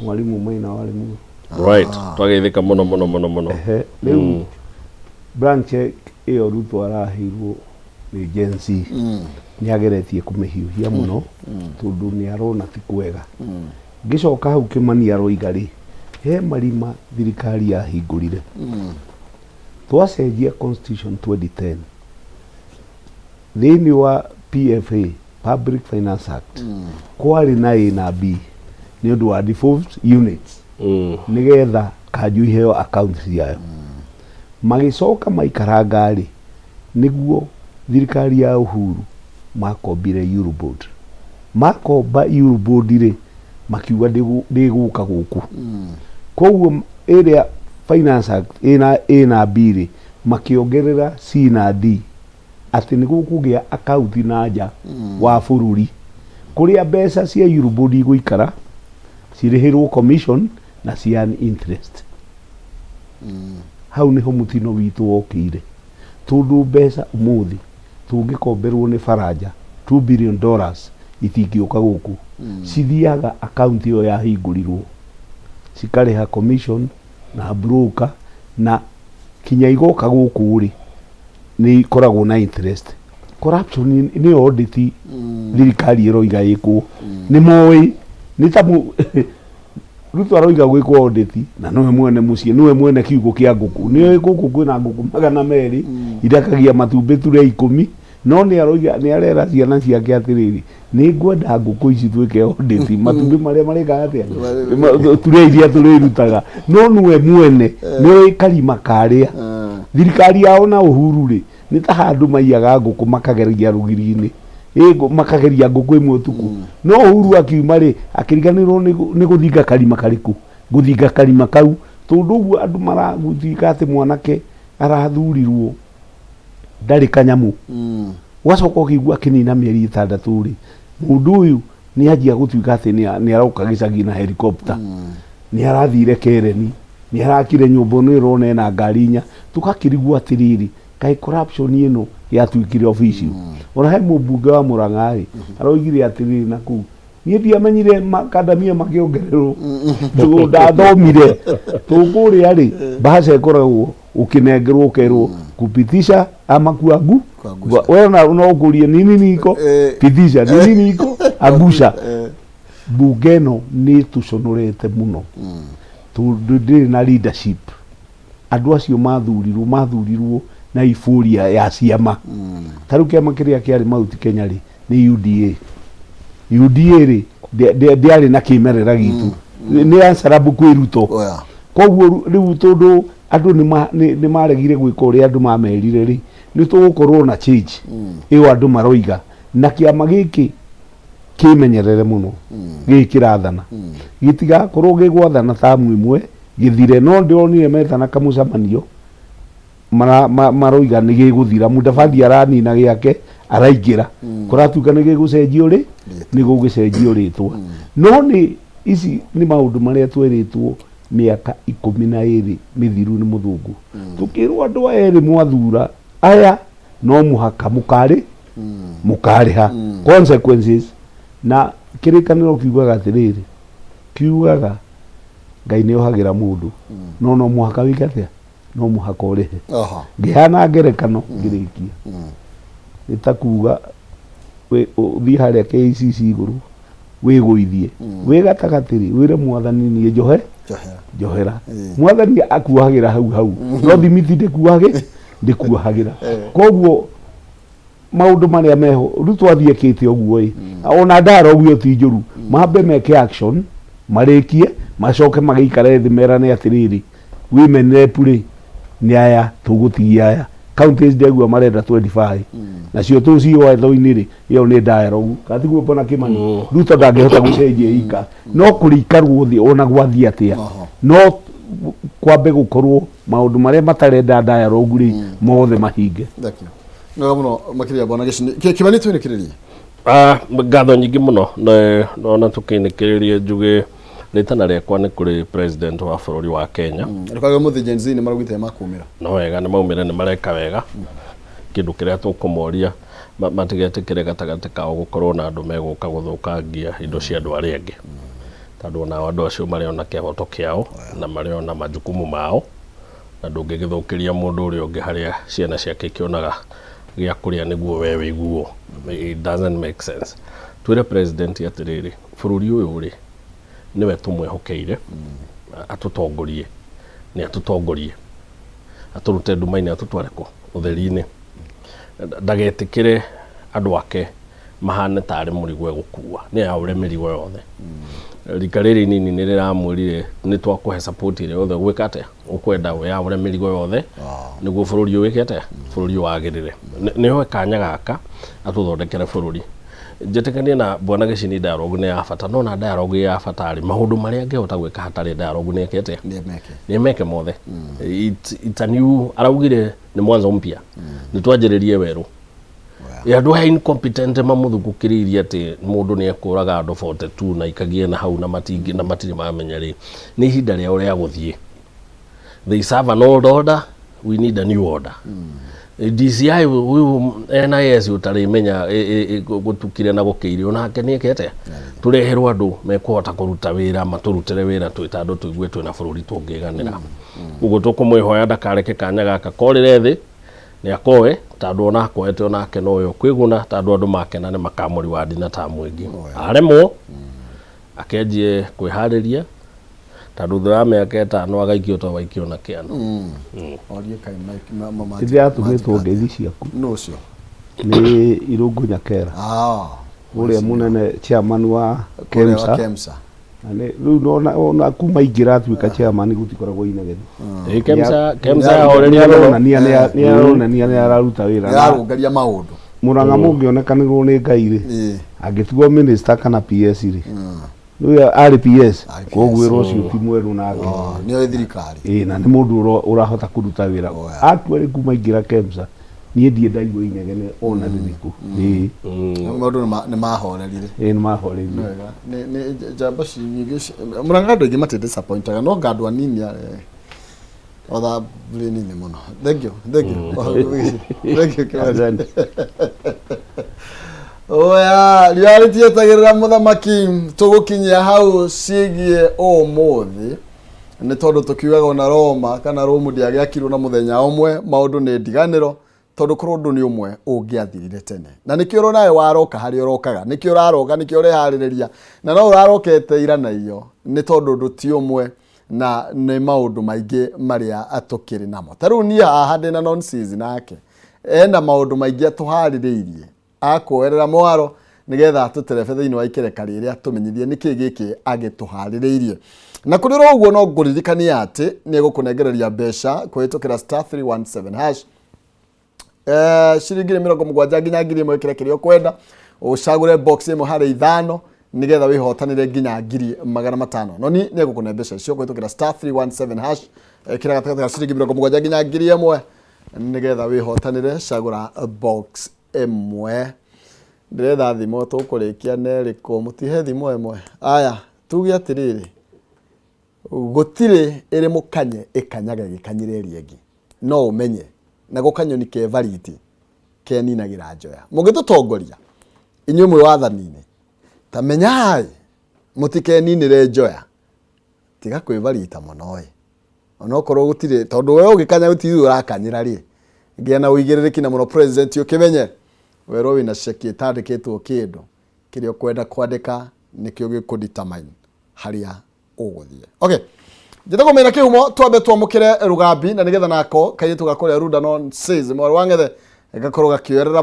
Mwarimũ Maina warĩ muoyo. Right, twageithĩka mũno mũno mũno mũno. Ehe, rĩu blank check ĩyo Ruto araheirwo nĩ Gen Z nĩ ageretie kũmĩhiũhia mũno tondũ nĩ arona ti kwega. Ngĩcoka hau Kĩmani aroiga rĩ, he marima thirikari yahingũrire. Twacenjia constitution 2010 thĩinĩ wa PFA, Public Finance Act, kwarĩ na A na B nĩ ũndũ wa devolved units nĩgetha kanjũ iheo account ciayo. Magĩcoka maikaranga rĩ, nĩguo thirikari ya Uhuru makombire Eurobond. Makomba Eurobond rĩ, makiuga ndĩgũka gũkũ. Koguo ĩrĩa Finance Act A na, A na B rĩ, makĩongerera C na D atĩ nĩ gũkũgĩa akaunti na nja wa bũrũri kũrĩa mbeca cia Eurobond igũikara cirĩhĩrwo commission na cia interest. Hau nĩho mũtino witũ wokĩire tondũ mbeca ũmũthĩ tũngĩkomberwo nĩ Faranja $2 billion itingĩũka gũkũ, cithiaga akaunti ĩyo yahingũrirwo cikarĩha commission na broker na kinya igoka gũkũ rĩ nĩ ikoragwo na interest. Corruption nĩyo audit thirikari ĩroiga ĩkwo, nĩ moĩ nĩ ta Ruto aroiga gwĩkwo audit na nĩwe mwene mũciĩ, nĩwe mwene kiugũ kĩa ngũkũ, nĩwe gũkũ kwĩna ngũkũ 200 irekagia matumbĩ ture 10, no nĩ aroiga nĩ arera ciana ciake atĩrĩrĩ, nĩ ngwenda ngũkũ ici twĩke audit matumbĩ marĩa marĩkaga atĩa ture iria tũrĩrutaga, no nĩwe mwene nĩoĩ karima karĩa thirikari yao na Uhuru rĩ nĩ ta handũ maiyaga ngũkũ makageria rũgiri-inĩ, makageria ngũkũ ĩmwe ũtukũ, no Uhuru akiuma rĩ akĩriganĩrwo nĩ gũthinga karima karĩkũ, gũthinga karima kau, tondũ ũguo andũ maragũtuĩka atĩ mwanake arathurirwo ndarĩ kanyamũ, ũgacoka ũkĩigua akĩnina mĩeri 6 rĩ, mũndũ ũyũ nĩ anjia gũtuĩka atĩ nĩ aroka gĩcagi na helicopter, nĩ arathire Kereni, nĩ arakire nyũmba ĩno ĩrona ĩna ngari inya, tũgakĩrigwo atĩrĩrĩ, kaĩ corruption ĩno yatuĩkire official. Ona he mũmbunge wa Murang'a rĩ aroigire atĩrĩrĩ, na kũu niĩ ndiamenyire makandamia makĩongererwo tondũ ndathomire tũkũrĩa rĩ bahasha ĩkoragwo ũkĩnengerwo ũkerwo kupitisha ama kuangu. Kuangusha. We no ũkũrie nini niko pitisha nini niko angusha. Mbunge ĩno nĩ ĩtũconorete mũno tondũ ndĩrĩ na leadership. Andũ acio mathurirwo na euphoria ya ciama. Ta rĩu kĩama kĩrĩa kĩarĩ Mount Kenya rĩ nĩ UDA. UDA rĩ ndĩarĩ na kĩmerera gitũ, nĩ answerable kwĩ Ruto. Koguo rĩu tondũ andũ nĩ maregire gwĩka ũrĩa andũ mamerire rĩ, nĩ tũgũkorwo na change ĩyo andũ maroiga, na kĩama gĩkĩ kĩmenyerere mũno gĩkĩ kĩrathana gĩtigakorwo gĩgwathana tamu ĩmwe gĩthire, no ndĩronire metana kamũcemanio maroiga nĩ gĩgũthira. Mudavadi aranina gĩake araingĩra, kũratuĩka nĩ gĩgũcenjio rĩ, nĩ gũgĩcenjio rĩtwa, no nĩ ici nĩ maũndũ marĩa twerĩtwo mĩaka 12 mĩthiru nĩ mũthũngũ, tũkĩrwo andũ aya erĩ mwathura aya no mũhaka mũkarĩ mũkarĩha consequences, na kĩrĩkanĩro kiugaga atĩrĩrĩ, kiugaga Ngai nĩ ohagĩra mũndũ, no no mũhaka wĩke atĩa, no mũhaka ũrĩhe. Ngĩheana ngerekano ngĩrĩkia, nĩ ta kuga ũthiĩ harĩa KICC igũrũ wĩgũithie wĩ gatagatĩ rĩ, wĩre mwathani niĩ njohe njohera. Mwathani akuohagĩra hau hau, no thimiti ndĩkuohagĩra. Koguo maũndũ marĩa meho Ruto athiĩ ekĩte ũguo ĩ, ona dialogue ĩyo ti njũru, mambe meke action marĩkie, macoke magĩikare thĩ merane atĩrĩrĩ, women rep rĩ nĩ aya tũgũtigia aya, counties ndegua marenda 25 nacio tũcio watho-inĩ rĩ, ĩyo nĩ dialogue katiguo mbona Kĩmani Ruto ndangĩhota gũcenjia ika, no kũrĩikarwo thĩ ona gwathiĩ atĩa, no kwambe gũkorwo maũndũ marĩa matarenda dialogue rĩ mothe mahinge. Thank you. Wega mũno makĩria bwana Gĩcini. Kĩmani twĩnĩkĩrĩrie. Ngatho nyingĩ mũno ona tũkĩnĩkĩrĩrie njuge rĩtana rĩakwa nĩ kũrĩ president wa bũrũri wa Kenya. Ndũkage mũthĩ Gen Z nĩ maraugĩte makumĩra. No wega nĩ maumĩre, nĩ mareka wega. Kĩndũ kĩrĩa tũkũmoria matigetĩkĩre gatagatĩ kao gũkorwo na andũ megũka gũthũkangia indo cia andũ arĩa angĩ. Tondũ onao andũ acio marĩ ona kĩhoto kĩao na marĩ ona majukumu mao, na ndũngĩgĩthũkĩria mũndũ ũrĩa ũngĩ harĩa ciana ciake ikĩonaga gĩa kũrĩa nĩguo we wĩiguo. It doesn't make sense. Twĩre president atĩrĩrĩ, bũrũri ũyũ rĩ, nĩwe tũmwĩhokeire atũtongorie, nĩ atũtongorie, atũrute nduma-inĩ atũtware kũ? Ũtheri-inĩ. Ndagetĩkĩre andũ ake mahane tarĩ mũrigo egũkua, nĩ ayaũre mĩrigo yothe. Rika rĩrĩ inini nĩ rĩramwĩrire nĩ twakũhe support ĩrĩa yothe ũgwĩka atĩa, ũkwenda wĩyaũre mĩrigo yothe nĩguo bũrũri ũyũ wĩke atĩa, bũrũri ũyũ wagĩrĩre. Nĩ oe kanya gaka atũthondekere bũrũri. Njĩtĩkanie na Bwana Gĩcini dialogue nĩ ya bata, no na dialogue ĩ ya bata rĩ, maũndũ marĩa angĩhota gwĩka hatarĩ dialogue nĩ eke atĩa? Nĩ meke. Nĩ meke mothe. It's a new, araugire nĩ mwanzo mpya. Nĩ twanjĩrĩrie werũ. Andũ aya incompetent mamũthukũkĩrĩirie atĩ mũndũ nĩ ekũraga andũ 42 na ikagie na hau na matingĩ na matirĩ mamenya rĩ, nĩ ihinda rĩao rĩa gũthiĩ. They serve an old order, we need a new order. DCI ũyũ NIS ũtarĩmenya gũtukire na gũkĩire onake nĩ ekete tũreherwo andũ mekũhota kũruta wĩra matũrutĩre wĩra twĩ ta andũ tũigue twĩna bũrũri tũngĩganĩra. Ũguo tũkũmwĩhoya ndakareke kanya gaka korĩre thĩ, nĩ akoe tondũ ona akoete onake nowe ũkwĩguna tondũ andũ makena nĩ makamũriwandi na tamu ĩngĩ. Aremwo akenjie kwĩharĩria tondũ thutha wa mĩaka ĩtano agaikio to waikio na kĩano. Orie kai ma ma. Ndĩratũmĩtwo ngeithi ciaku. Nũ ũcio? Nĩ Irũngũ Nyakera. Ah. Ũrĩa mũnene chairman wa Kũrĩa wa KEMSA. KEMSA. Na rĩu ona kuma ingĩra atuĩka chairman gũtikoragwo inegene. Ĩ KEMSA KEMSA yahoreria mũno. Nĩaronania nĩaronania nĩararuta wĩra. Nĩ ararũngaria maũndũ. Mũrang'a mũngĩonekanĩrwo nĩ Ngai rĩ, angĩtigwo minister kana PS rĩ, rĩu arĩ PS, Arĩ PS. koguo wĩra ũcio ti mwerũ nake. Nĩ oĩ thirikari. Ĩĩ, na nĩ mũndũ ũrahota kũruta wĩra. Atua rĩ kuma ingĩra KEMSA, niĩ ndirĩ ndaigua inegene ona rĩrĩkũ. Ĩĩ. Maũndũ nĩ mahorerire. Ĩĩ, nĩ mahorerire. Wega. Nĩ njamba nyingĩ Mũrang'a andũ aingĩ mati disappointaga no nga andũ anini otha mburi nini mũno. Thank you. Thank you. Thank you Kĩmani. Oya, reality yetagĩrĩra mũthamaki tũgũkinyia hau ciĩgiĩ ũmũthĩ nĩ tondũ tũkiugaga ona Roma kana Rũmu ndĩagĩakirwo na mũthenya ũmwe, maũndũ nĩ ndiganĩro tondũ korwo ũndũ nĩ ũmwe ũngĩathirire tene. Na nĩkĩo ũrona we waroka harĩa ũrokaga, nĩkĩo ũraroka, nĩkĩo ũreharĩrĩria, na no ũrarokete ira na iyo nĩ tondũ ũndũ ti ũmwe na nĩ maũndũ maingĩ marĩa tũkĩrĩ namo. Ta rĩu niĩ haha ndĩna nonsense nake, ena maũndũ maingĩ atũharĩrĩirie akuoerera mwaro nigetha atũterebe thĩinĩ wa ikereka rĩrĩa atũmenyithie nĩkĩ gĩkĩ agĩtũharĩrĩirie. Na kũrĩ oro ũguo no ngũririkanie atĩ nĩ egũkũnengereria mbeca kũhĩtũkĩra star 317 hash. Ciringi 70 nginya 1000 ĩkĩra kĩrĩa ũkwenda, ũcagũre box ĩmwe harĩ 5 nigetha wĩhotanĩre nginya 500,000. No ni nĩ egũkũne mbeca icio kũhĩtũkĩra star 317 hash, ĩkĩra gatagatĩ ga ciringi 70 nginya 1000 nigetha wĩhotanĩre, cagũra box ĩmwe. Ndĩretha thimũ tũkũrĩkia na ĩrĩkũ, mũtihe thimũ ĩmwe. Aya, tuge atĩrĩrĩ, gũtirĩ ĩrĩ mũkanye ĩkanyaga ĩgĩkanyĩra ĩrĩa ĩngĩ. No ũmenye, nako kanyoni ke variti keninagĩra njoya. Mũngĩtũtongoria inyuĩ mwĩ wathani-inĩ, ta menyai mũtikeninĩre njoya, tiga kwĩvarita mũno ĩ. Onokorwo gũtirĩ, tondũ we ũgĩkanya gũtirĩ ũrakanyĩra rĩ, ngĩa na ũigĩrĩrĩki na mũno president ũkĩmenye werwo wĩna ceki ĩtandĩkĩtwo kĩndũ kĩrĩa ũkwenda kwandĩka nĩkĩo gĩkũ determine harĩa ũgũthiĩ. Okay. Njĩtagwo Maina Kĩhumo, twambe twamũkĩre Rũgambi na nĩgetha nako kairĩtu ga kũrĩa Runda non says mwarĩ wa Ng'ethe gakorwo gakĩoerera mwa